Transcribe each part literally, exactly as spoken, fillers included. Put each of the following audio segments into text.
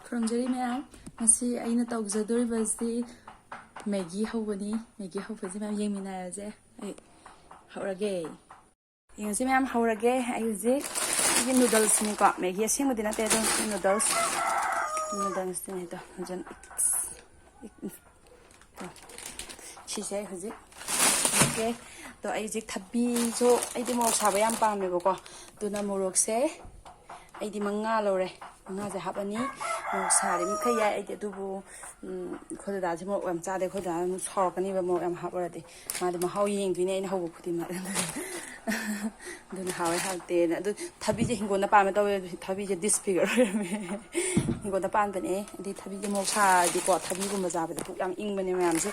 ꯈꯨꯔꯨꯝꯖꯔꯤ ꯃꯌꯥꯝ꯫ ꯉꯁꯤ ꯑꯩꯅ ꯇꯧꯖꯗꯣꯔꯤꯕꯁꯤ ꯃꯦꯒꯤ ꯍꯧꯕꯅꯤ꯫ ꯃꯦꯒꯤ ꯍꯧꯕꯁꯤ ꯃꯌꯥꯝ ꯌꯦꯡꯃꯤꯟꯅꯔꯁꯦ꯫ ꯑꯩ ꯍꯧꯔꯒꯦ꯫ ꯌꯦꯡꯉꯁꯤ ꯃꯌꯥꯝ, ꯍꯧꯔꯒꯦ꯫ ꯑꯩ ꯍꯧꯖꯤꯛ ꯑꯩꯒꯤ ꯅꯨꯗꯜꯁꯅꯤꯀꯣ, ꯃꯦꯒꯤ ꯑꯁꯦꯡꯕꯗꯤ ꯅꯠꯇꯦ, ꯑꯗꯨꯝ ꯅꯨꯗꯜꯁ, ꯅꯨꯗꯜꯁꯇꯨꯅꯦ꯫ ꯑꯗꯣ ꯍꯧꯖꯤꯛ ꯁꯤꯁꯦ ꯑꯩ ꯍꯧꯖꯤꯛ ꯑꯣꯀꯦ꯫ ꯑꯗꯣ ꯑꯩ ꯍꯧꯖꯤꯛ ꯊꯕꯤꯁꯨ, ꯑꯩꯗꯤ ꯃꯣꯔꯣꯛ ꯁꯥꯕ ꯌꯥꯝ ꯄꯥꯝꯃꯦꯕꯀꯣ, ꯑꯗꯨꯅ ꯃꯣꯔꯣꯛꯁꯦ ꯑꯩꯗꯤ ꯃꯉꯥ ꯂꯧꯔꯦ꯫ ꯃꯉꯥꯁꯦ ꯍꯥꯞꯄꯅꯤ꯫ ꯃꯣꯔꯣꯛ ꯁꯥꯔꯤ ꯃꯈꯩ ꯌꯥꯏ ꯑꯩꯗꯤ, ꯑꯗꯨꯕꯨ ꯎꯝ, ꯑꯩꯈꯣꯏ ꯗꯗꯥꯁꯦ ꯃꯣꯔꯣꯛ ꯌꯥꯝ ꯆꯥꯗꯦ꯫ ꯑꯩꯈꯣꯏ ꯗꯗꯥꯅ ꯑꯃꯨꯛ ꯁꯥꯎꯔꯛꯀꯅꯦꯕ, ꯃꯣꯔꯣꯛ ꯌꯥꯝ ꯍꯥꯞꯄꯨꯔꯗꯤ꯫ ꯃꯥꯗꯤ ꯃꯍꯥꯎ ꯌꯦꯡꯗꯣꯏꯅꯦ ꯑꯩꯅ ꯍꯧꯕ ꯈꯨꯗꯤꯡꯃꯛ꯫ ꯑꯗꯨꯅ ꯍꯥꯎꯋꯦ ꯍꯥꯎꯇꯦꯅ꯫ ꯑꯗꯨ ꯊꯕꯤꯁꯦ ꯍꯤꯡꯒꯣꯜꯗ ꯄꯥꯟꯕ ꯇꯧꯋꯦ, ꯊꯕꯤꯁꯦ ꯗꯤꯁꯐꯤꯒꯔ ꯑꯣꯏꯔꯝꯃꯦ꯫ ꯍꯤꯡꯒꯣꯜꯗ ꯄꯥꯟꯕꯅꯦ꯫ ꯑꯗꯩ ꯊꯕꯤꯁꯦ ꯃꯣꯔꯣꯛ ꯁꯥꯔꯗꯤꯀꯣ, ꯊꯕꯤꯒꯨꯝꯕ ꯆꯥꯕꯗ ꯄꯨꯛ ꯌꯥꯝ ꯏꯪꯕꯅꯦ ꯃꯌꯥꯝꯁꯦ꯫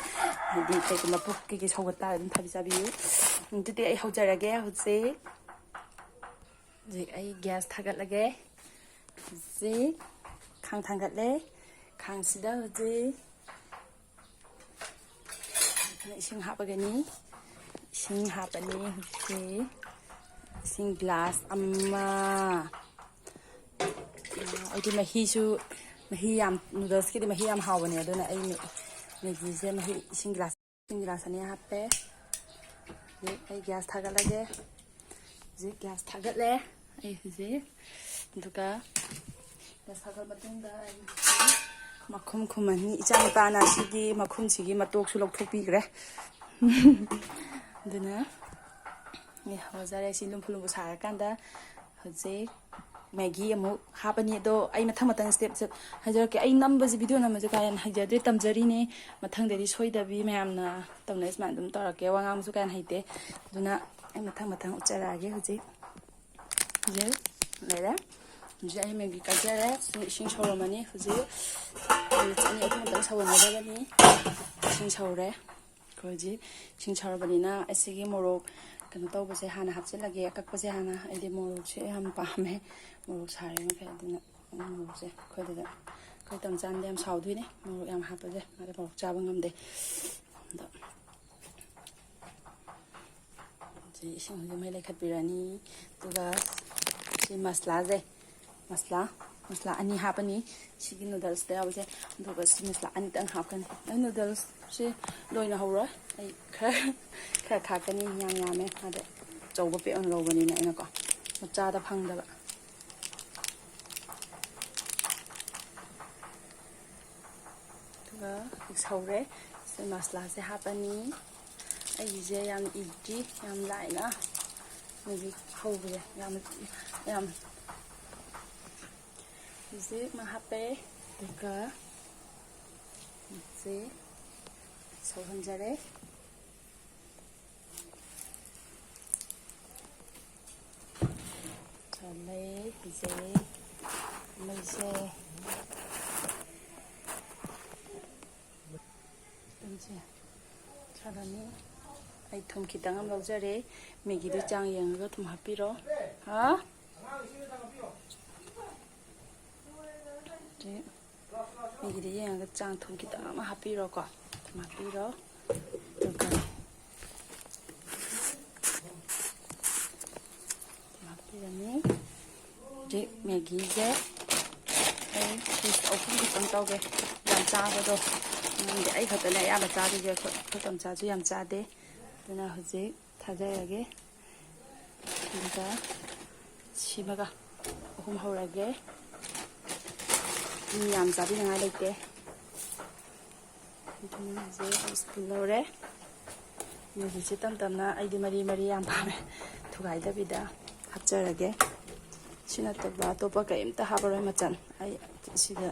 ꯍꯥꯏꯗꯤ ꯀꯩꯒꯨꯝꯕ ꯄꯨꯛ ꯀꯩꯀꯩ ꯁꯧꯒꯠ ꯇꯥꯔꯗꯤ ꯑꯗꯨꯝ ꯊꯕꯤ ꯆꯥꯕꯤꯌꯨ꯫ ꯑꯗꯨꯗꯤ ꯑꯩ ꯍꯧꯖꯔꯒꯦ ꯍꯧꯖꯤꯛ꯫ ꯍꯧꯖꯤꯛ ꯑꯩ ꯒ꯭ꯌꯥꯁ ꯊꯥꯒꯠꯂꯒꯦ꯫ ꯍꯧꯖꯤꯛ ꯈꯥꯡ ꯊꯥꯡꯒꯠꯂꯦ꯫ ꯈꯥꯡꯁꯤꯗ ꯍꯧꯖꯤꯛ ꯏꯁꯤꯡ ꯍꯥꯞꯄꯒꯅꯤ꯫ ꯏꯁꯤꯡ ꯍꯥꯞꯄꯅꯤ ꯍꯧꯖꯤꯛꯁꯤ꯫ ꯏꯁꯤꯡ ꯒ꯭ꯂꯥꯁ ꯑꯃ꯫ ꯑꯩꯗꯤ ꯃꯍꯤꯁꯨ, ꯃꯍꯤ ꯌꯥꯝ, ꯅꯨꯗꯜꯁꯀꯤꯗꯤ ꯃꯍꯤ ꯌꯥꯝ ꯍꯥꯎꯕꯅꯦ, ꯑꯗꯨꯅ ꯑꯩ ꯃꯦꯒꯤꯁꯦ ꯃꯍꯤ, ꯏꯁꯤꯡ ꯒ꯭ꯂꯥꯁ, ꯏꯁꯤꯡ ꯒ꯭ꯂꯥꯁ ꯑꯅꯤ ꯍꯥꯞꯄꯦ꯫ ꯍꯧꯖꯤꯛ ꯑꯩ ꯒ꯭ꯌꯥꯁ ꯊꯥꯒꯠꯂꯒꯦ꯫ ꯍꯧꯖꯤꯛ ꯒ꯭ꯌꯥꯁ ꯊꯥꯒꯠꯂꯦ ꯑꯩ ꯍꯧꯖꯤꯛ꯫ ꯑꯗꯨꯒ ꯒ꯭ꯌꯥꯁ ꯊꯥꯒꯠꯂ ꯃꯇꯨꯡꯗ ꯑꯩ ꯍꯧꯖꯤꯛ ꯃꯈꯨꯝ ꯈꯨꯝꯃꯅꯤ꯫ ꯏꯆꯥ ꯅꯨꯄꯥꯅ ꯁꯤꯒꯤ ꯃꯈꯨꯝꯁꯤꯒꯤ ꯃꯇꯣꯛꯁꯨ ꯂꯧꯊꯣꯛꯄꯤꯈ꯭ꯔꯦ꯫ ꯑꯗꯨꯅ ꯑꯩ ꯍꯧꯔꯖꯔꯦ꯫ ꯁꯤ ꯂꯨꯝꯐꯨ ꯂꯨꯝꯐꯨ ꯁꯥꯔꯀꯥꯟꯗ ꯍꯧꯖꯤꯛ ꯃꯦꯒꯤ ꯑꯃꯨꯛ ꯍꯥꯞꯄꯅꯤ꯫ ꯑꯗꯣ ꯑꯩ ꯃꯊꯪ ꯃꯊꯪ ꯁ꯭ꯇꯦꯞꯁꯦ ꯍꯥꯏꯖꯔꯛꯀꯦ꯫ ꯑꯩ ꯅꯝꯕꯁꯦ, ꯚꯤꯗꯤꯑꯣ ꯅꯝꯕꯁꯦ ꯀꯥ ꯍꯦꯟꯅ ꯍꯩꯖꯗ꯭ꯔꯦ, ꯇꯝꯖꯔꯤꯅꯦ꯫ ꯃꯊꯪꯗꯗꯤ ꯁꯣꯏꯗꯕꯤ ꯃꯌꯥꯝꯅ ꯇꯧꯅꯔꯤ ꯁꯨꯃꯥꯏꯅ ꯑꯗꯨꯝ ꯇꯧꯔꯛꯀꯦ꯫ ꯋꯥ ꯉꯥꯡꯕꯁꯨ ꯀꯥ ꯍꯦꯟꯅ ꯍꯩꯇꯦ꯫ ꯑꯗꯨꯅ ꯑꯩ ꯃꯊꯪ ꯃꯊꯪ ꯎꯠꯆꯔꯛꯑꯒꯦ꯫ ꯍꯧꯖꯤꯛ ꯍꯧꯖꯤꯛ ꯂꯩꯔꯦ꯫ ꯍꯧꯖꯤꯛ ꯑꯩ ꯃꯦꯒꯤ ꯀꯥꯏꯖꯔꯦ꯫ ꯁꯤ ꯏꯁꯤꯡ ꯁꯧꯔꯝꯃꯅꯤ꯫ ꯍꯧꯖꯤꯛ ꯃꯤꯅꯤꯠ ꯑꯅꯤ ꯑꯍꯨꯝ ꯈꯛꯇꯪ ꯁꯧꯍꯟꯒꯗꯕꯅꯤ꯫ ꯏꯁꯤꯡ ꯁꯧꯔꯦ꯫ ꯑꯩꯈꯣꯏ ꯍꯧꯖꯤꯛ ꯏꯁꯤꯡ ꯁꯧꯔꯕꯅꯤꯅ ꯑꯁꯤꯒꯤ ꯃꯣꯔꯣꯛ ꯀꯩꯅꯣ ꯇꯧꯕꯁꯦ ꯍꯥꯟꯅ ꯍꯥꯞꯆꯤꯜꯂꯒꯦ, ꯑꯀꯛꯄꯁꯦ ꯍꯥꯟꯅ꯫ ꯑꯩꯗꯤ ꯃꯣꯔꯣꯛꯁꯦ ꯌꯥꯝ ꯄꯥꯝꯃꯦ, ꯃꯣꯔꯣꯛ ꯁꯥꯔꯤ ꯃꯈꯩ꯫ ꯑꯗꯨꯅ ꯃꯣꯔꯣꯛꯁꯦ ꯑꯩꯈꯣꯏꯗꯗ, ꯑꯩꯈꯣꯏ ꯇꯝꯆꯥꯟꯗꯤ ꯌꯥꯝ ꯁꯥꯎꯗꯣꯏꯅꯦ ꯃꯣꯔꯣꯛ ꯌꯥꯝ ꯍꯥꯞꯄꯁꯦ, ꯃꯥꯗꯤ ꯃꯣꯔꯣꯛ ꯆꯥꯕ ꯉꯝꯗꯦ꯫ ꯑꯗꯣ ꯁꯤ ꯏꯁꯤꯡꯁꯦ ꯃꯩ ꯂꯩꯈꯠꯄꯤꯔꯅꯤ꯫ ꯑꯗꯨꯒ ꯁꯤ ꯃꯁꯂꯥꯁꯦ, ꯃꯁꯂꯥ, ꯃꯁꯂꯥ ꯑꯅꯤ ꯍꯥꯞꯄꯅꯤ ꯁꯤꯒꯤ ꯅꯨꯗꯜꯁꯇ ꯌꯥꯎꯕꯁꯦ꯫ ꯑꯗꯨꯒ ꯁꯤ ꯃꯁꯂꯥ ꯑꯅꯤꯇꯪ ꯍꯥꯞꯀꯅꯤ꯫ ꯑꯩ ꯅꯨꯗꯜꯁꯁꯦ ꯂꯣꯏꯅ ꯍꯧꯔꯣꯏ, ꯑꯩ ꯈꯔ ꯈꯔ ꯊꯥꯛꯀꯅꯤ꯫ ꯌꯥꯝ ꯌꯥꯝꯃꯦ, ꯑꯗ ꯑꯆꯧꯕ ꯄꯦꯛ ꯑꯣꯏꯅ ꯂꯧꯕꯅꯤꯅ ꯑꯩꯅꯀꯣ ꯃꯆꯥꯗ ꯐꯪꯗꯕ꯫ ꯑꯗꯨꯒ ꯁꯧꯔꯦ꯫ ꯁꯤ ꯃꯁꯂꯥꯁꯦ ꯍꯥꯞꯄꯅꯤ꯫ ꯑꯩꯒꯤꯁꯦ ꯌꯥꯝ ꯏꯖꯤ, ꯌꯥꯝ ꯂꯥꯏꯅ ꯃꯦꯒꯤ ꯍꯧꯕꯁꯦ ꯌꯥꯝ ꯌꯥꯝ ꯍꯧꯖꯤꯛ ꯑꯃ ꯍꯥꯞꯄꯦ꯫ ꯑꯗꯨꯒ ꯁꯤ ꯁꯧꯍꯟꯖꯔꯦ꯫ ꯆꯜꯂꯦ꯫ ꯍꯧꯖꯤꯛ ꯃꯩꯁꯦ ꯊꯨꯝꯁꯦ ꯊꯥꯗꯅꯤ꯫ ꯑꯩ ꯊꯨꯝ ꯈꯤꯇꯪ ꯑꯃ ꯂꯧꯖꯔꯦ꯫ ꯃꯦꯒꯤꯗꯨ ꯆꯥꯡ ꯌꯦꯡꯉꯒ ꯊꯨꯝ ꯍꯥꯞꯄꯤꯔꯣ꯫ ꯍꯥ? ꯍꯧꯖꯤꯛ ꯃꯦꯒꯤꯗ ꯌꯦꯡꯉꯒ ꯆꯥꯡ ꯊꯨꯝ ꯈꯤꯇꯪ ꯑꯃ ꯍꯥꯞꯄꯤꯔꯣꯀꯣ꯫ ꯊꯨꯝ ꯍꯥꯞꯄꯤꯔꯣ꯫ ꯑꯗꯨꯒ ꯊꯨꯝ ꯍꯥꯞꯄꯤꯔꯅꯤ꯫ ꯍꯧꯖꯤꯛ ꯃꯦꯒꯤꯁꯦ ꯑꯩ ꯄꯤꯁ ꯑꯍꯨꯝ ꯈꯛꯇꯪ ꯇꯧꯒꯦ꯫ ꯌꯥꯝ ꯆꯥꯕꯗꯣ ꯉꯝꯗꯦ꯫ ꯑꯩ ꯈꯛꯇꯅꯦ ꯑꯌꯥꯝꯕ ꯆꯥꯗꯣꯏꯁꯦ꯫ ꯑꯩꯈꯣꯏ ꯑꯩꯈꯣꯏ ꯇꯣꯝꯆꯥꯁꯨ ꯌꯥꯝ ꯆꯥꯗꯦ꯫ ꯑꯗꯨꯅ ꯍꯧꯖꯤꯛ ꯊꯥꯖꯔꯒꯦ꯫ ꯑꯗꯨꯒ ꯁꯤꯃꯒ ꯑꯍꯨꯝ ꯍꯧꯔꯒꯦ꯫ ꯃꯤ ꯌꯥꯝ ꯆꯥꯕꯤꯅꯉꯥꯏ ꯂꯩꯇꯦ꯫ ꯑꯗꯨꯅ ꯍꯧꯖꯤꯛ ꯑꯩ ꯁ꯭ꯄꯨꯟ ꯂꯧꯔꯦ꯫ ꯃꯦꯒꯤꯁꯦ ꯇꯞ ꯇꯞꯅ, ꯑꯩꯗꯤ ꯃꯔꯤ ꯃꯔꯤ ꯌꯥꯝ ꯄꯥꯝꯃꯦ꯫ ꯊꯨꯒꯥꯏꯗꯕꯤꯗ ꯍꯥꯞꯆꯔꯒꯦ꯫ ꯁꯤ ꯅꯠꯇꯕ ꯑꯇꯣꯞꯄ ꯀꯔꯤꯝꯇ ꯍꯥꯞꯄꯔꯣꯏ ꯃꯆꯜ꯫ ꯑꯩ ꯁꯤꯗ,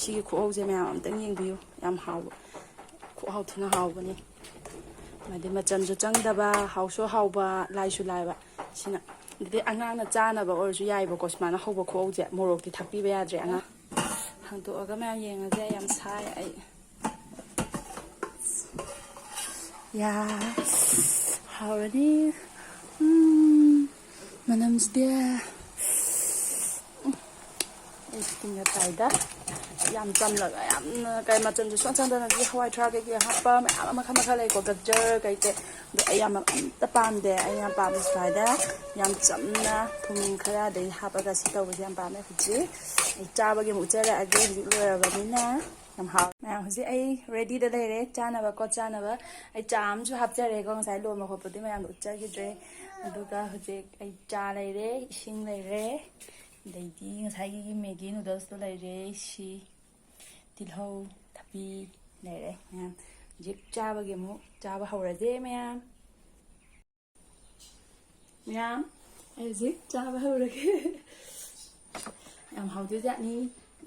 ꯁꯤꯒꯤ ꯈꯨꯍꯧꯁꯦ ꯃꯌꯥꯝ ꯑꯝꯇꯪ ꯌꯦꯡꯕꯤꯌꯨ꯫ ꯌꯥꯝ ꯍꯥꯎꯕ ꯈꯨꯍꯥꯎ ꯊꯤꯅ ꯍꯥꯎꯕꯅꯤ꯫ ꯍꯥꯏꯗꯤ ꯃꯆꯜꯁꯨ ꯆꯪꯗꯕ, ꯍꯥꯎꯁꯨ ꯍꯥꯎꯕ, ꯂꯥꯏꯁꯨ ꯂꯥꯏꯕ꯫ ꯁꯤꯅ ꯑꯗꯨꯗꯤ ꯑꯉꯥꯡꯅ ꯆꯥꯅꯕ ꯑꯣꯏꯔꯁꯨ ꯌꯥꯏꯕꯀꯣ꯫ ꯁꯨꯃꯥꯏꯅ ꯍꯧꯕ ꯈꯨꯍꯧꯁꯦ ꯃꯣꯔꯣꯛꯇꯤ ꯊꯥꯛꯄꯤꯕ ꯌꯥꯗ꯭ꯔꯦ ꯑꯉꯥꯡ꯫ ꯍꯥꯡꯗꯣꯛꯑꯒ ꯃꯌꯥꯝ ꯌꯦꯡꯉꯁꯦ꯫ ꯌꯥꯝ ꯁꯥꯏ ꯑꯩ꯫ ꯌꯥ, ꯍꯥꯎꯔꯅꯤ꯫ ꯎꯝ, ꯃꯅꯝꯁꯤꯗꯤ꯫ ꯎꯝ, ꯑꯩ ꯇꯤꯟꯒ ꯇꯥꯏꯗ꯫ ꯌꯥꯝ ꯆꯝꯂꯒ, ꯌꯥꯝꯅ ꯀꯩ ꯃꯆꯜꯁꯨ ꯁꯨꯡꯆꯪ ꯆꯪꯗꯅ ꯍꯋꯥꯏ ꯊ꯭ꯔꯥꯛ ꯀꯩꯀꯩ ꯍꯥꯞꯄ ꯃꯌꯥꯝ ꯑꯃ ꯃꯈꯜ ꯃꯈꯜ ꯂꯩꯀꯣ꯫ ꯒꯖꯔ ꯀꯩꯀꯩ ꯑꯗꯣ ꯑꯩ ꯌꯥꯝ, ꯑꯝꯇ ꯄꯥꯝꯗꯦ꯫ ꯑꯩꯅ ꯄꯥꯝꯕꯁꯦ ꯁ꯭ꯋꯥꯏꯗ ꯌꯥꯝ ꯆꯝꯅ ꯊꯨꯝ ꯈꯔ ꯑꯗꯩ ꯍꯥꯞꯄꯒ ꯁꯤ ꯇꯧꯕꯁꯦ ꯌꯥꯝ ꯄꯥꯝꯃꯦ꯫ ꯍꯧꯖꯤꯛ ꯑꯩ ꯆꯥꯕꯒꯤ ꯑꯃꯨꯛ ꯎꯠꯆꯔꯛꯑꯒꯦ꯫ ꯍꯧꯖꯤꯛ ꯂꯣꯏꯔꯕꯅꯤꯅ ꯌꯥꯝ ꯍꯥꯎ꯫ ꯃꯌꯥꯝ, ꯍꯧꯖꯤꯛ ꯑꯩ readyꯗ ꯂꯩꯔꯦ ꯆꯥꯅꯕ ꯈꯣꯠ ꯆꯥꯅꯕ꯫ ꯑꯩ ꯆꯥ ꯑꯃꯁꯨ ꯍꯥꯞꯆꯔꯦꯀꯣ, ꯉꯁꯥꯏ ꯂꯣꯟꯕ ꯈꯣꯠꯄꯗꯤ ꯃꯌꯥꯝꯗꯣ ꯎꯠꯆꯈꯤꯗ꯭ꯔꯦ꯫ ꯑꯗꯨꯒ ꯍꯧꯖꯤꯛ ꯑꯩ ꯆꯥ ꯂꯩꯔꯦ, ꯏꯁꯤꯡ ꯂꯩꯔꯦ, ꯑꯗꯩꯗꯤ ꯉꯁꯥꯏꯒꯤ Maggi noodlesꯇꯣ ꯂꯩꯔꯦ, ꯁꯤ ꯇꯤꯜꯍꯧ, ꯊꯕꯤ ꯂꯩꯔꯦ ꯃꯌꯥꯝ꯫ ꯍꯧꯖꯤꯛ ꯆꯥꯕꯒꯤ ꯑꯃꯨꯛ ꯆꯥꯕ ꯍꯧꯔꯁꯦ ꯃꯌꯥꯝ꯫ ꯃꯌꯥꯝ, ꯑꯩ ꯍꯧꯖꯤꯛ ꯆꯥꯕ ꯍꯧꯔꯒꯦ꯫ ꯌꯥꯝ ꯍꯥꯎꯗꯣꯏꯖꯥꯠꯅꯤ꯫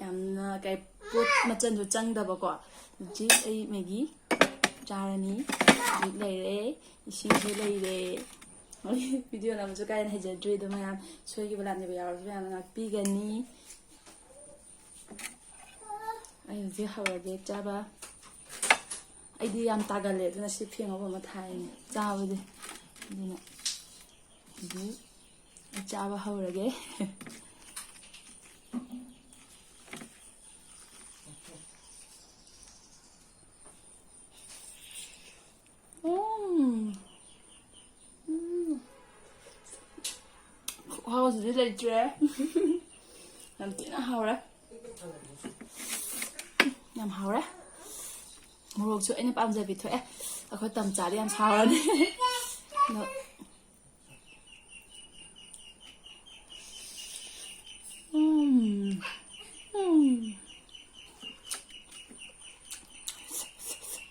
ꯌꯥꯝꯅ ꯀꯩ, ꯄꯣꯠ ꯃꯆꯜꯁꯨ ꯆꯪꯗꯕꯀꯣ꯫ ꯍꯧꯖꯤꯛ ꯑꯩ Maggi ꯆꯥꯔꯅꯤ꯫ ꯍꯧꯖꯤꯛ ꯂꯩꯔꯦ, ꯏꯁꯤꯡꯁꯨ ꯂꯩꯔꯦ꯫ ꯑꯩ video ꯅꯝꯕꯁꯨ ꯀꯥ ꯍꯦꯟꯅ ꯍꯩꯖꯗ꯭ꯔꯤ, ꯑꯗꯣ ꯃꯌꯥꯝ ꯁꯣꯏꯈꯤꯕ ꯂꯥꯟꯈꯤꯕ ꯌꯥꯎꯔꯁꯨ ꯃꯌꯥꯝꯅ ꯉꯥꯛꯄꯤꯒꯅꯤ꯫ ꯑꯩ ꯍꯧꯖꯤꯛ ꯍꯧꯔꯒꯦ ꯆꯥꯕ꯫ ꯑꯩꯗꯤ ꯌꯥꯝ ꯇꯥꯒꯜꯂꯦ, ꯑꯗꯨꯅ ꯁꯤ ꯐꯦꯡꯉꯒ ꯑꯃ ꯊꯥꯏꯅꯦ ꯆꯥꯕꯗꯤ꯫ ꯑꯗꯨꯅ ꯍꯧꯖꯤꯛ ꯑꯩ ꯆꯥꯕ ꯍꯧꯔꯒꯦ꯫ ꯎꯝ꯫ ꯎꯝ꯫ ꯈꯨꯍꯥꯎꯁꯤꯗꯤ ꯂꯩꯇ꯭ꯔꯦ꯫ ꯌꯥꯝ ꯊꯤꯅ ꯍꯥꯎꯔꯦ꯫ ꯌꯥꯝ ꯍꯥꯎꯔꯦ꯫ ꯃꯣꯔꯣꯛꯁꯨ ꯑꯩꯅ ꯄꯥꯝꯖꯕꯤ ꯊꯣꯛꯑꯦ꯫ ꯑꯩꯈꯣꯏ ꯇꯝꯆꯥꯗꯤ ꯌꯥꯝ ꯁꯥꯎꯔꯅꯤ꯫ ꯑꯗꯣ ꯎꯝ꯫ ꯎꯝ꯫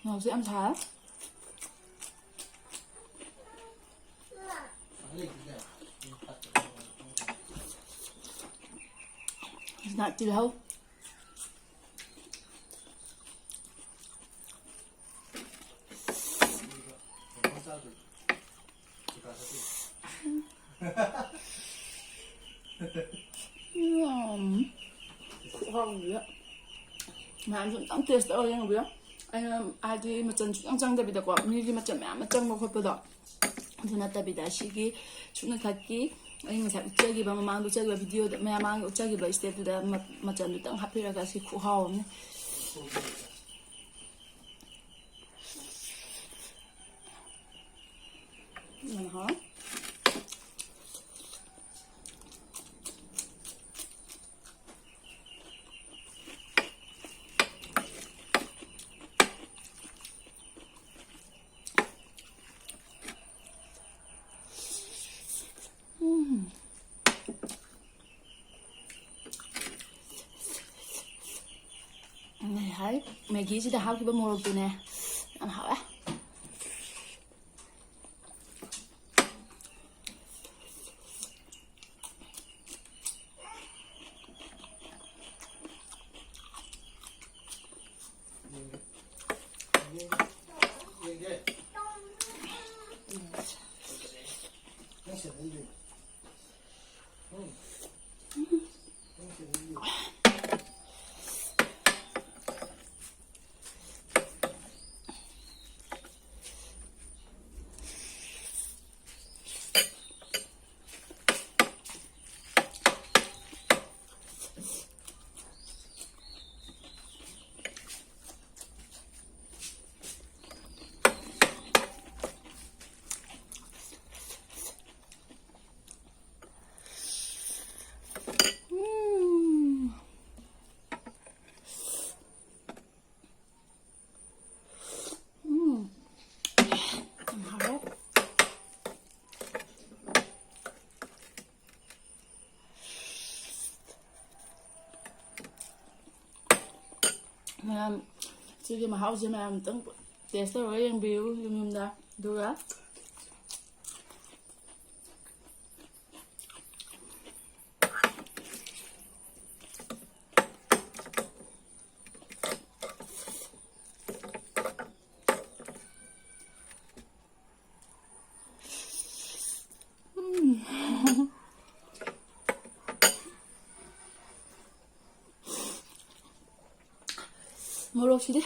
ꯃꯣꯔꯣꯛꯁꯦ ꯌꯥꯝ ꯁꯥꯏ꯫ ꯁꯤꯅ ꯇꯤꯜꯍꯧ꯫ ꯎꯝ꯫ ꯈꯨꯍꯥꯎꯁꯤꯗ꯫ ꯃꯌꯥꯝꯁꯨ ꯑꯝꯇꯪ taste ꯇꯧꯔ ꯌꯦꯡꯕꯤꯌꯣ꯫ ꯑꯩꯅ ꯍꯥꯏꯗꯤ ꯃꯆꯜ ꯁꯨꯡꯆꯪ ꯆꯪꯗꯕꯤꯗꯀꯣ, ꯃꯤꯒꯤ ꯃꯆꯜ ꯃꯌꯥꯝ ꯑꯃ ꯆꯪꯕ ꯈꯣꯠꯄꯗꯣ, ꯑꯗꯨ ꯅꯠꯇꯕꯤꯗ ꯁꯤꯒꯤ ꯁꯨꯞꯅ ꯈꯛꯀꯤ ꯑꯩ ꯉꯁꯥꯏ ꯎꯠꯆꯈꯤꯕ, ꯃꯃꯥꯡꯗ ꯎꯠꯆꯈꯤꯕ videoꯗ, ꯃꯌꯥꯝ ꯃꯃꯥꯡꯗ ꯎꯠꯆꯈꯤꯕ stepꯇꯨꯗ ꯃ-, ꯃꯆꯜꯗꯨꯇꯪ ꯍꯥꯞꯄꯤꯔꯒ ꯁꯤ ꯈꯨꯍꯥꯎ ꯑꯃꯅꯤ꯫ ꯌꯥꯝ ꯍꯥꯎꯋꯦ꯫ ꯎꯝ꯫ ꯉꯁꯥꯏ ꯃꯦꯒꯤꯁꯤꯗ ꯍꯥꯞꯈꯤꯕ ꯃꯣꯔꯣꯛꯇꯨꯅꯦ꯫ ꯌꯥꯝ ꯍꯥꯎꯋꯦ꯫ ꯎꯝ꯫ ꯎꯝ꯫ ꯌꯥꯝ ꯍꯥꯎꯔꯦ꯫ ꯃꯌꯥꯝ, ꯁꯤꯒꯤ ꯃꯍꯥꯎꯁꯦ ꯃꯌꯥꯝ ꯑꯝꯇꯪ taste ꯇꯧꯔꯒ ꯌꯦꯡꯕꯤꯌꯨ ꯌꯨꯝ ꯌꯨꯝꯗ꯫ ꯑꯗꯨꯒ ꯎꯝ꯫ ꯃꯣꯔꯣꯛꯁꯤꯗꯤ,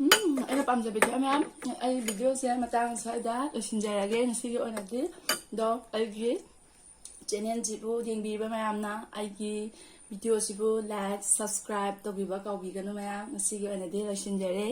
ꯎꯝ, ꯑꯩꯅ ꯄꯥꯝꯖꯕꯤꯗꯤ ꯃꯌꯥꯝ꯫ ꯑꯩ videoꯁꯦ ꯃꯇꯥꯡ ꯁ꯭ꯋꯥꯏꯗ ꯂꯣꯏꯁꯤꯟꯖꯔꯒꯦ ꯉꯁꯤꯒꯤ ꯑꯣꯏꯅꯗꯤ꯫ ꯑꯗꯣ ꯑꯩꯒꯤ channelꯁꯤꯕꯨ ꯌꯦꯡꯕꯤꯕ ꯃꯌꯥꯝꯅ ꯑꯩꯒꯤ videoꯁꯤꯕꯨ like, subscribe ꯇꯧꯕꯤꯕ ꯀꯥꯎꯕꯤꯒꯅꯨ ꯃꯌꯥꯝ꯫ ꯉꯁꯤꯒꯤ ꯑꯣꯏꯅꯗꯤ ꯂꯣꯏꯁꯤꯟꯖꯔꯦ꯫